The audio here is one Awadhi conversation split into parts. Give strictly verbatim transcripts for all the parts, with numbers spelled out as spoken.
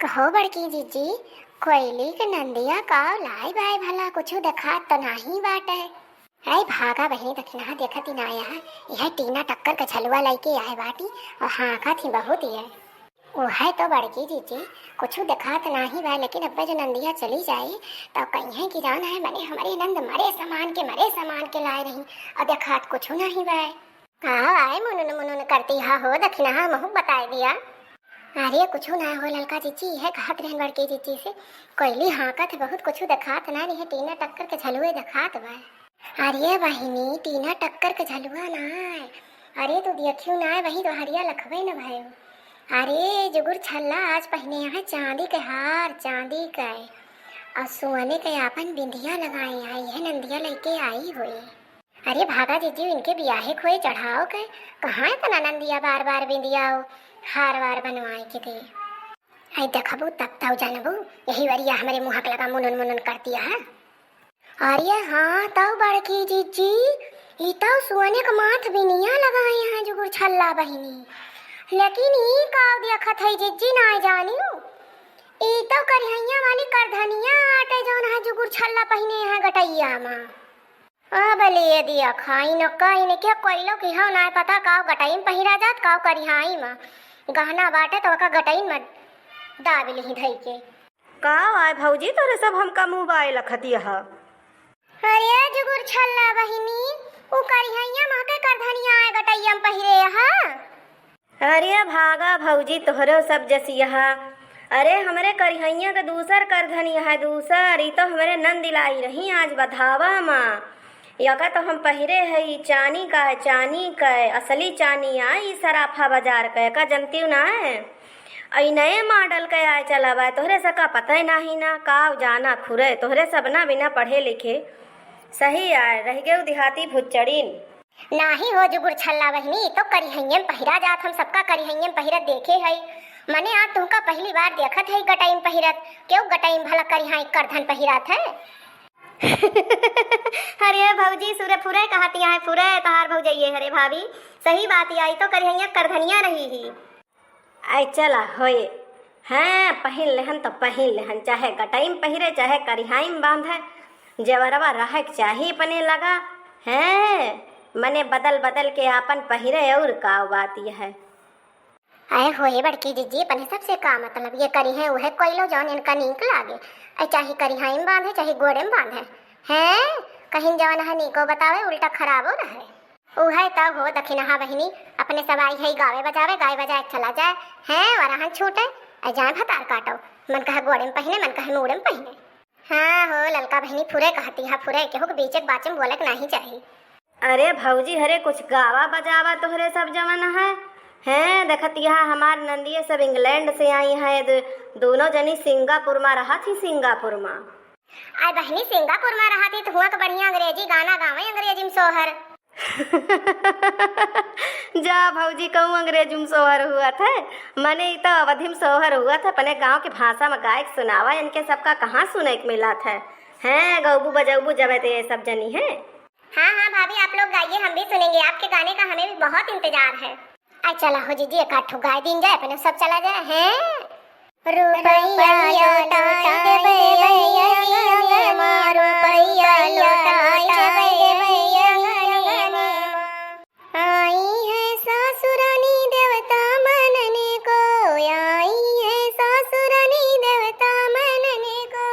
कहो बड़की जिज्जी, कोइली के नंदिया का लाई बाय भला, कुछु देखात तो नाही बाटे। ऐ भागा बहिनी, दखिनहा देखत ही ना आया है, यह टीना टक्कर के झलुआ लइके आए बाटी और हाँकत ही बहुत ही है। उहै तो बड़की जिज्जी, कुछु देखात नाही बा, लेकिन अब्बे जो नंदिया चली जाई, तो कहिहैं कि जान है, मने हमरे नंद मरे समान के, मरे समान के लाए रही, और देखात कुछु नाही बा। का आए मुनुन मुनुन करती हा हो, दखिनहा महू बताए दिया। अरे कुछु ना हो ललका जिज्जी, यह कहत रहन बड़की जिज्जी से, कोइली हाँकत है बहुत, कुछु देखात ना, नहीं टीना टक्कर के झलुए देखात बा। अरे बहिनी, टीना टक्कर के झलुआ ना है। अरे तू देखियो ना है, वही तो हरिया लखबे न भयो। अरे जुगुर छल्ला आज पहिने है चांदी के हार, चांदी के, और सोने के आपन बिंदिया लगाए आई है, नंदिया लइके आई हुई। अरे भागा जिज्जी, इनके बियाहे खोए चढ़ाओ के, कहाँ इतना नंदिया बार बार बिंदिया हो, हार वार बनवाए के दे। आई देखबू तब तौ जानबू, यही वरिया हमरे मुँह के लगा मुनुन मुनुन करती है। अरे हाँ तौ बड़की जिज्जी, ई तौ सोने के माथ बिनिया लगाए हैं जुगुर छल्ला बहिनी, लेकिन ई का देखत है जिज्जी ना जानियो, ई तौ करिहैया वाली करधनिया आटे जौन है जुगुर छल्ला पहिने है गटैया मा। अब ले दिया खाई न काई ने क्या कोइलो की हौ ना पता काव गटाई में पहिरा जात काव करिहाई में गहना बाटे तो ओका गटाई में दाब लिही धई के। काव आए भौजी तोरे सब हमका मुँह बाए लखतिया ह। अरे जुगुर छल्ला बहिनी, उ करिहैया महके करधनिया आए गटैया में पहिरे ह। अरे भागा भौजी तोहरो सब जसिया। अरे हमरे करिहैया के दूसर करधनी है, दूसर। ई तो हमरे नंद लाई रही आज बधावा मा। यका तो हम पहिरे है, ई चानी का है, चानी का है, असली चानी आ, ई सराफा बाजार का, एका जनतियो ना है। ई नए मॉडल के आए चला बा, तोहरे सका पता ही नाही ना, काव जाना खुरे, तोहरे सब ना बिना पढ़े लिखे सही आए, रह गए देहाती भुच्चड़िन। नाही हो जुगुर छल्ला बहिनी, ई तो करिहैया में पहिरा जात, हम सबका करिहैया में पहिरत देखे है। मने आज तुमका पहली बार देखत है गटाई में पहिरत, केव गटाई में भला करिहाई करधन पहिरत है। अरे भौजी सुरे फुरे कहतिया है, फुरे तहार भौजइये हरे भाभी, सही बात आई तो करिहैया करधनिया रही ही। आई चला होए, हैं, पहिन लेहन तो पहिन लेहन, चाहे गटई में पहिरे, चाहे करिहाई में बांधे, जेवरवा रहे के चाही अपने लगा, हैं, मने बदल बदल के आपन पहिरे, और का बात यह है। अरे होए बड़की जिज्जी, अपने सबसे का मतलब, ये करिहैं उहे कोइलो जौन इनका नीक लागे, अरे चाहे करिहाई में बांधे, चाहे गोड़े में बांधे, हैं, कहीं जौन है नीको बतावे, उल्टा खराबो रहे। उहै तौ हो दखिनहा बहिनी, अपने सब आई है गावे बजावे, गाए बजाए चला जाए, हैं, वरहन छूटे, अ जाए भतार काटो, मन कहे गोड़े में पहिने, मन कहे मूड़े में पहिने। हाँ हो ललका बहिनी, फुरे कहती है, फुरे, केहू के बीचे के बाचे में बोले के नाही चाही। अरे भौजी, हरे कुछ गावा बजावा तोहरे सब जवन है, हैं, देखतिया हमार नंदिये सब इंग्लैंड से आई है, दो-, दोनों जनी सिंगापुर मा रहत ही, सिंगापुर मा। आय बहिनी, सिंगापुर मा रहत ही, तो हुआ के बढ़िया अंग्रेजी गाना गावे, अंग्रेजी में सोहर। जा भौजी, कहूँ अंग्रेजी में सोहर हुआ था, मने ई तो अवधी में सोहर हुआ था, अपने गाँव के भाषा में गायक सुनावा, इनके सबका कहाँ सुने के मिला था। हैं, गौबू बजौबू जब ते ये सब जनी है। हाँ, हाँ भाभी, आप लोग गाइए, हम भी सुनेंगे, आपके गाने का हमें भी बहुत इंतजार है। आ चला हो जीजी, एक आध ठो गाय दीन जाए, अपने सब चला जाए, हैं? रुपया लौटाई देबे यही अंगने मा, रुपया लौटाई देबे यही अंगने मा। आई है सासुरानी देवता मनने को, आई है सासुरानी देवता मनने को।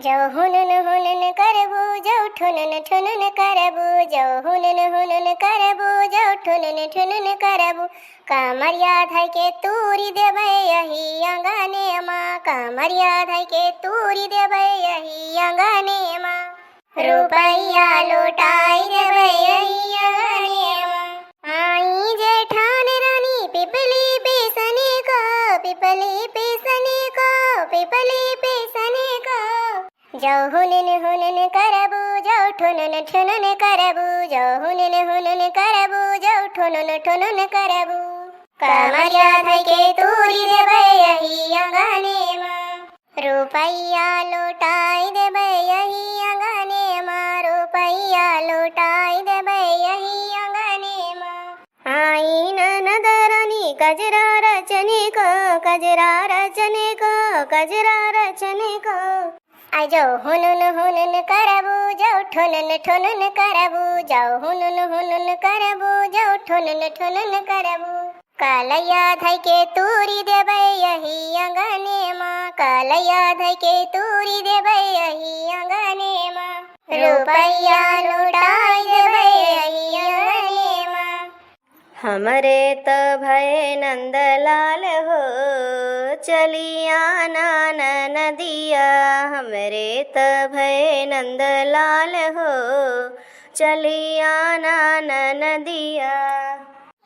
जौ हुनुन हुनुन करबू, जौ ठुनुन ठुनुन करबू, जौ हुनुन हुनुन करबू, जौ ठुनुन ठुनुन करबू। कमरिया धइके तूरी देबै यही अंगने मा, कमरिया धइके तूरी देबै यही अंगने मा। रुपया लौटाई देबै यही अंगने मा। आई जेठान रानी पिपली पीसने को, पिपली पीसने को, पिपली पीसने को। जौ हुनुन हुनुन करबू, जौ ठुनुन ठुनुन करबू, जौ हुनुन हुनुन करबू, जौ ठुनुन ठुनुन करबू। कमरिया धइके तूरी देबै यही अंगने मा। रुपया लौटाई देबै यही अंगने मा, रुपया लौटाई देबै यही अंगने मा। आई ननद रानी कजरा रचने को, कजरा रचने को। गजरा रचन को। आ जाओ हुनुन हुनुन करबू, जाओ ठुनुन ठुनुन करबू, जाओ हुनुन हुनुन करबू, जाओ ठुनुन ठुनुन करबू। कलैया धइ के तूरी देबै यही अंगने मा, कलैया धइ के तूरी देबै यही अंगने मा। रुपैया लुटाई देबै यही अंगने मा। हमरे त भए नंदलाल हो, चली आना ननदिया। हमरे त भए नंदलाल हो, चली आना ननदिया।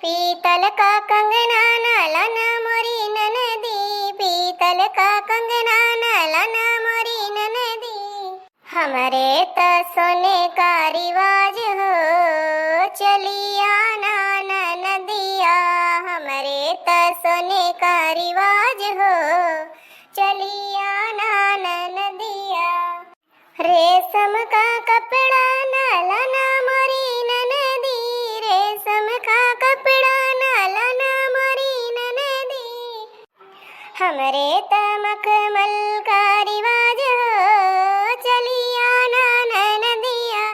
पीतल का कंगना ना लाना मोरी ननदी, पीतल का कंगना ना लाना मोरी ननदी। हमरे त सोने का रिवाज हो, चली आना ननदिया। हमरे त सोने का रिवाज हो, चली आना ननदिया। रेशम का कपड़ा ना लाना मोरी ननदी, रेशम का कपड़ा ना लाना मोरी ननदी। हमरे त मखमल का रिवाज हो, चली आना ननदिया।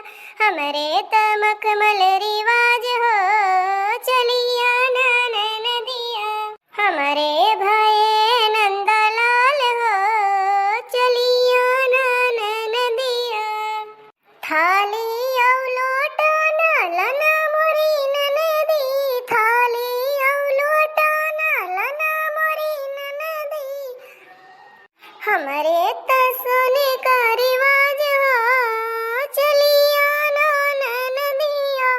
हमरे त मखमल रिवाज हो, चली आना ननदिया। हमरे भए नंदलाल हो, चली आना ननदिया। थाली अउ लोटा ना लाना मोरी ननदी, थाली अउ लोटा ना लाना मोरी ननदी। हमरे त सोने का रिवाज हो, चली आना ननदिया।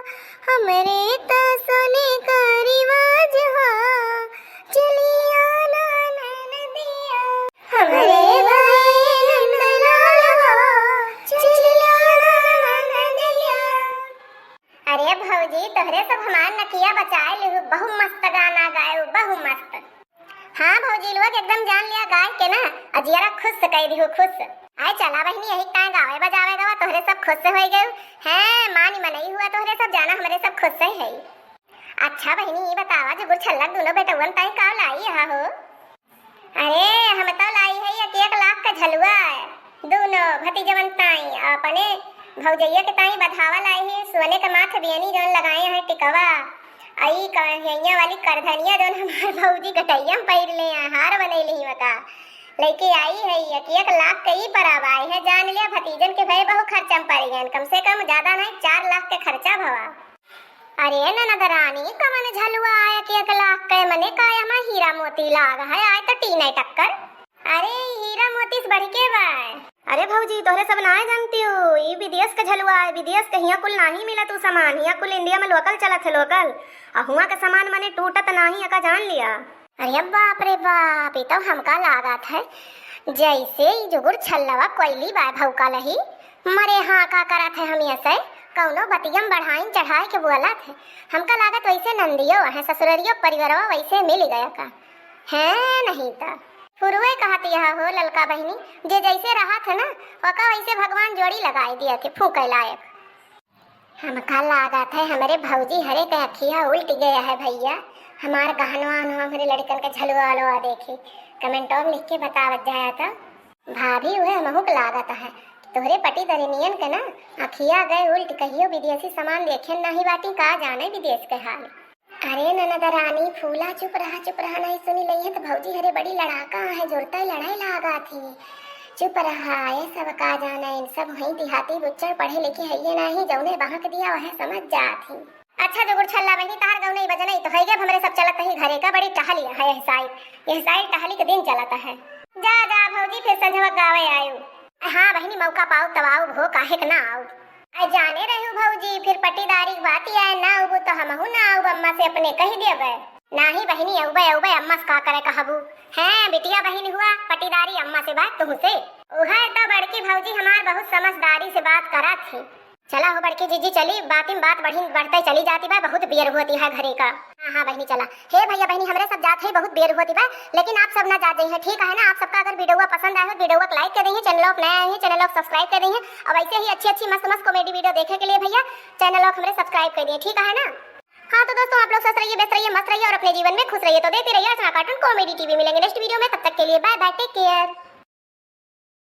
हमरे त सोने का रिवाज हो, चली आना ननदिया। हमरे भए नंदलाल हो, चली आना ननदिया। अरे भौजी, तोहरे सब हमार नकिया बचाए लिहू, बहु मस्त गाना गायू, बहु मस्त। हाँ भौजी, लोग एकदम जान लिया गाय के ना, अजियरा खुश कइ दिहू, खुश। आए चला बहिनी, यही ताए गावे बजावे गवा, तोहरे सब खुश होइ गयू। हैं, मानी मनई हुआ तोहरे सब, जाना हमरे सब खुश है। अच्छा बहिनी, ई बतावा, जुगुर छल्लक दुनो बेटउवन ताई का लाई यहाँ हो? अरे, हम तो लाई है एक, एक लाख का झलुआ है, दुनो भतीजवन ताई, अपने भौजैया के ताई बधावा लाई है, सोने का माथ बियनी जौन लगाए हैं टिकवा, आई कहिया वाली करधनिया जौन हमार भौजी गटैया में पहिर ले हैं, हार बनैली ही मका लेके आई है, एक, एक लाख का ई परब आए है, जान लिया भतीजन के भए बहु खर्चा में पड़ गए, कम से कम ज्यादा नहीं चार लाख के खर्चा भवा। अरे ननद रानी, कवन झलुआ आए कि एक लाख के, मने काय हमार हीरा मोती लाग है, आए तो टीने टक्कर। अरे हीरा मोती से बढ़ के बा। अरे भौजी, तोहरे सब नाय जानती हो, ई विदेश के झलुआ है, विदेश के हियाँ कुल नाही मिलत उ सामान, हियाँ कुल इंडिया में लोकल चलत है, लोकल। आ हुआँ के सामान मने टूटत नाही, एका जान लिया। अरे बाप रे बाप, ई तो हमका लागत है जैसे ई जुगुर छल्लवा कोयली बा भौका लही। मरे हाँ का करत है हम ऐसे, कौनो बतियम बढ़ाइन चढ़ाए के बोलत है। हमका लागत वैसे नंदियो है, ससुररियो परिवारवा वैसे मिल गया का। हैं नहीं त। फुरुए कहत यह हो ललका बहिनी, जे जैसे रहत है ना, ओका वैसे भगवान जोड़ी लगाए दिया थे फूके लायक। हमका लागत है हमरे भौजी हरे के अखिया उल्ट गया है भैया। हमार गहनवा उहनवा हमरे लड़कन के झलुआ उलुआ देखी, कमेंटो में लिख के बतावत जाया था। भाभी उहे हमहू के लागत है कि तोहरे पटीदरिनियन के ना अखिया गए उल्ट, कहियो विदेशी सामान देखे नाही बाटी, का जाने विदेश के हाल। अरे ननद रानी फूला, चुप रहा, चुप रहा, नहीं सुनी लई है तो भौजी हरे बड़ी लड़ाका है, जुरते लड़ाई लागा थी। चुप रहा, ये सब का जाना, इन सब वहीं देहाती बुच्चड़ पढ़े लिखे है ये नहीं, जौने बहक दिया वह समझ जा थी। अच्छा जुगुर छल्ला बहिनी, तहार गौनई बजनई तो है गे, हमरे सब चलत ही घरे का, बड़ी टहली है यह साइड, यह साइड टहली के दिन चलत है। जा जा भौजी, फिर संझवा गावे आयु। हाँ बहिनी, मौका पाऊ तब आऊ हो, काहे के ना आऊ। अरे जाने रहू भौजी, फिर पटीदारी के बात आए, ना अउबू तो हमहू ना आउब, अम्मा से अपने कही देबे। नाही बहिनी, अउबे, अउबे, अम्मा से का करे कहबू। हैं, बिटिया बहिन हुआ, पटीदारी अम्मा से बात तुहसे। उहे तो बड़की भौजी हमार बहुत समझदारी से बात करत थी। चला हो बड़की जीजी, चली, बाती में बात बढ़ी, बढ़ते चली जाती बा, बहुत बेर होती है घरे का। हाँ, हाँ बहिनी, चला। हे भैया बहिनी, हमरे सब जात है, बहुत बेर होती बा, लेकिन आप सब ना जात जाइए, ठीक है ना? आप सबका अगर वीडियो पसंद आए हो, वीडियो को like कर दीजिए, चैनल पर नए आए हैं, चैनल को subscribe कर दीजिए, और ऐसे ही अच्छी अच्छी मस्त मस्त comedy video देखे के लिए भैया, चैनल को हमरे subscribe कर दीजिए, ठीक है ना? हाँ तो दोस्तों, आप लोग स्वस्थ रहिए, व्यस्त रहिए, मस्त रहिए और अपने जीवन में खुश रहिए। तो देखते रहिए अर्चना कार्टून कॉमेडी टीवी। मिलेंगे नेक्स्ट वीडियो में, तब तक के लिए बाय बाय, टेक केयर।